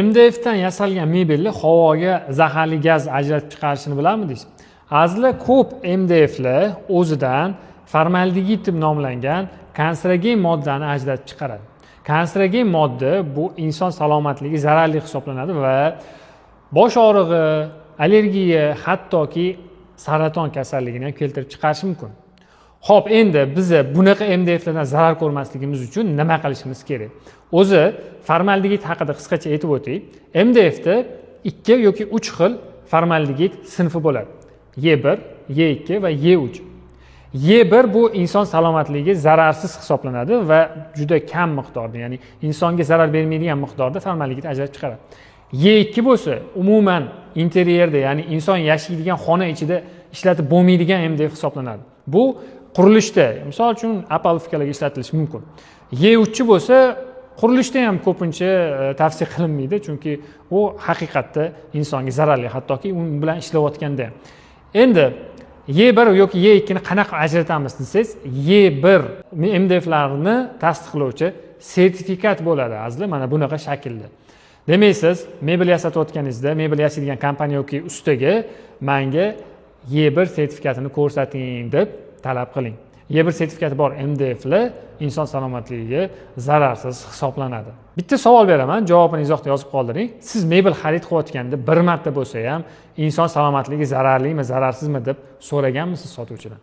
MDFdan yasalgan mebelni havoga zaharli gaz ajratib chiqarishini bilarmidingiz? Azli ko'p MDFlar o'zidan formaldegid deb nomlangan kanserogen moddani ajratib chiqaradi. Kanserogen modda bu inson salomatligiga zararli hisoblanadi va bosh og'rig'i, allergiya, hattoki saraton kasalligini ham keltirib chiqarishi mumkin. Xo'p, endi biz bunaqa MDFlardan zarar ko'rmasligimiz uchun nima qilishimiz kerak? O'zi formaldegid haqida qisqacha aytib o'tay. MDFda 2 yoki 3 xil formaldegid sinfi bo'ladi. E1, E2 va E3. E1 bu inson salomatligiga zararsiz hisoblanadi va juda kam miqdorda, ya'ni insonga zarar bermaydigan miqdorda formaldegid ajratib chiqaradi. E2 bo'lsa, umuman interyerda, ya'ni inson yashaydigan xona ichida ishlatib bo'lmaydigan MDF hisoblanadi. Bu qurilishda, misol uchun, opalifkalarga ishlatilishi mumkin. E3 bo'lsa, qurilishda ham ko'pincha tavsiya qilinmaydi, chunki u haqiqatda insonga zararli, hattoki u bilan ishlayotganda ham. Endi E1 yoki E2 ni qanaqa ajratamiz desangiz, E1 MDFlarni tasdiqlovchi sertifikat bo'ladi azli, mana bunaqa shaklda. Demak, siz mebel yasatayotganingizda mebel yasaydigan kompaniya yoki ustaga menga E1 sertifikatini ko'rsating deb talab qiling. E1 sertifikati bor MDFlar inson salomatligiga zararsiz hisoblanadi. Bitta savol beraman, javobini izohda yozib qoldiring. Siz mebel xarid qilayotganda bir marta bo'lsa ham inson salomatligiga zararlimi, zararsizmi deb so'raganmisiz sotuvchidan?